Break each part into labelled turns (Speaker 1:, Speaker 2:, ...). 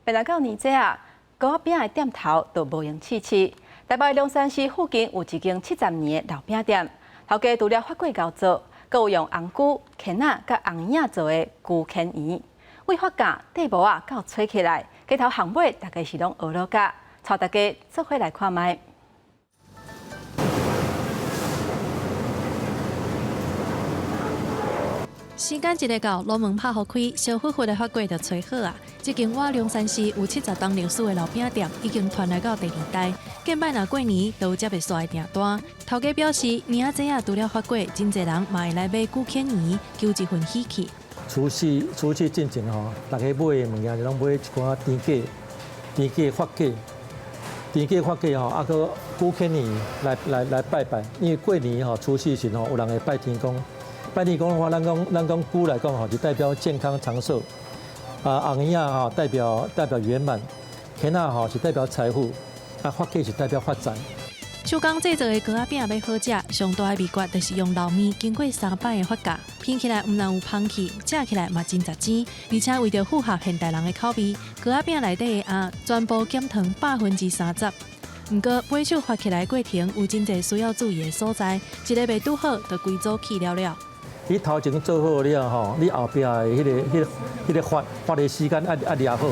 Speaker 1: 欲來到年節啊，糕仔餅的店頭都無閒試試。台北龍山寺附近有一間70年的老餅店，頭家除了發粿𠢕做，閣有用紅龜、蠄仔佮紅圓仔做的龜蠄圓。為發夾綴毛仔到吹起來，街頭巷尾大家是攏學落甲，帶大家做伙來看覓。
Speaker 2: 時間一下到，爐門拍予開，燒乎乎的發粿就炊好啊！這間倚龍山寺有70冬歷史的老餅店，已經傳來到第二代。近擺若過年都有接袂煞的訂單。頭家表示，年仔節啊，除了發粿，真濟人嘛會來買龜蠄圓，求一份喜氣。
Speaker 3: 除夕除夕進前吼，大家買的物件就攏買一寡甜粿、甜粿發粿、甜粿發粿吼，啊閣龜蠄圓來來來拜拜。因為過年吼，除夕時吼，有人會拜天公。拜天公的話，咱講龜來講吼，就代表健康長壽。啊，紅圓仔吼代表圓滿，蠄仔吼是代表財富，啊，發粿是代表發財。
Speaker 2: 手工製作的糕仔餅欲好食，上大的秘訣就是用老麵經過三擺的發酵，品起來毋但有芳氣，食起來嘛真雜甜。而且為著符合現代人的口味，糕仔餅內底的餡全部減糖30%。毋過，掰手發起來過程有真濟需要注意的所在，一个袂拄好，就規組去了了。
Speaker 3: 你頭前做好了吼，你後壁的彼個發發的時間愛掠好。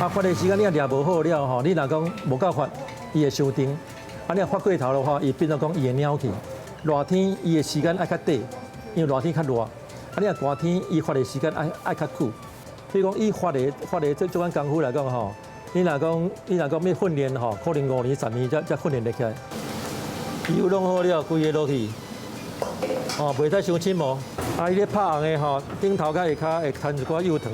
Speaker 3: 啊，發的時間你若掠無好了吼，你若講無夠發，伊會傷甜。啊，你若發過頭的話，伊變做講伊會蔦去。熱天伊的時間愛較短，因為熱天較熱。啊，你若寒天，伊發的時間愛較久。比如講，伊發的這款功夫來講吼，你若講欲訓練吼，可能5年10年才訓練得起來。油弄好了，規个落去。哦，袂使傷深哦。啊，伊咧拍紅的吼，頂頭佮下跤會摻一寡幼糖。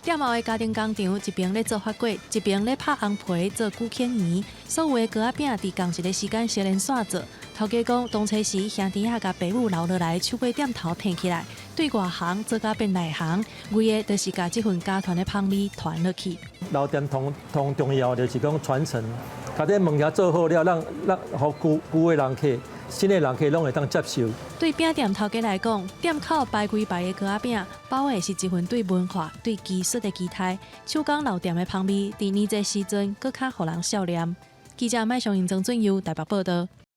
Speaker 2: 店後的家庭工廠，一邊咧做發粿，一邊咧拍紅皮做龜蠄圓。所有的糕仔餅佇仝一个時間相連線做。頭家講，當初時兄弟仔共爸母留落來，手尾店頭提起來，對外行做甲變內行，為的就是共這份家傳的芳味傳落去。
Speaker 3: 老店同同重要就是講傳承，共這物件做好了，讓予舊舊的人客、新的人客攏會當接受。
Speaker 2: 對餅店頭家來講，店口排規排的糕仔餅，包的是一份對文化、對技術的期待。手工老店的芳味，佇年節時陣閣較予人想念。記者麥尚英、曾俊佑台北報道。